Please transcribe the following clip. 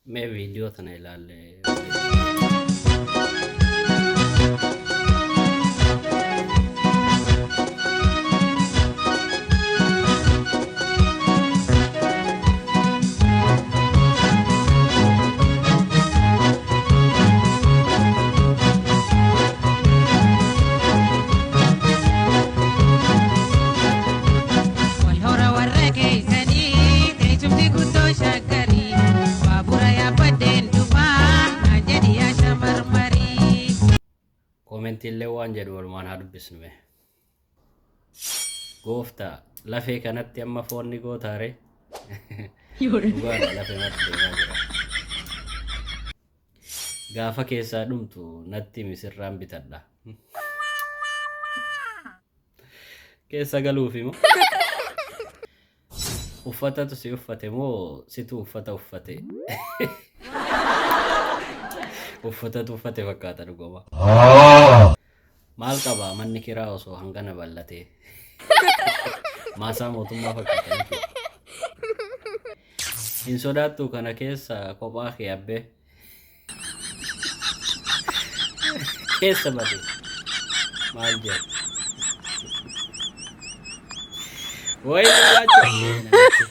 Mee viidiyoo tana ilaalle. Wal hora warra keessanii teessumti guutuu shaggarii baabura yaabbadheen dhufaa naan jedhi yaa shamarmarii. Koomentiillee waan jedhu walumaan haa dubbisnu mee. Gooftaa lafee kanatti amma foon ni gootaare. Dhugaadha lafee matti deemaa jira. Gaafa keessaa dhumtu natti himi sirraan bitadha. Keessa galuufi moo? Uffatatu si uffate moo situ uffata uffate? Uffatatu uffate fakkaata dhuguma. Maal qaba manni kiraa osoo hangana bal'atee? Maasaa mootummaa fakkaata miti. Hin sodaattu kana keessa kophaa kee abbee. Keessa bade. Maal jedhu? Wayi nyaachuu.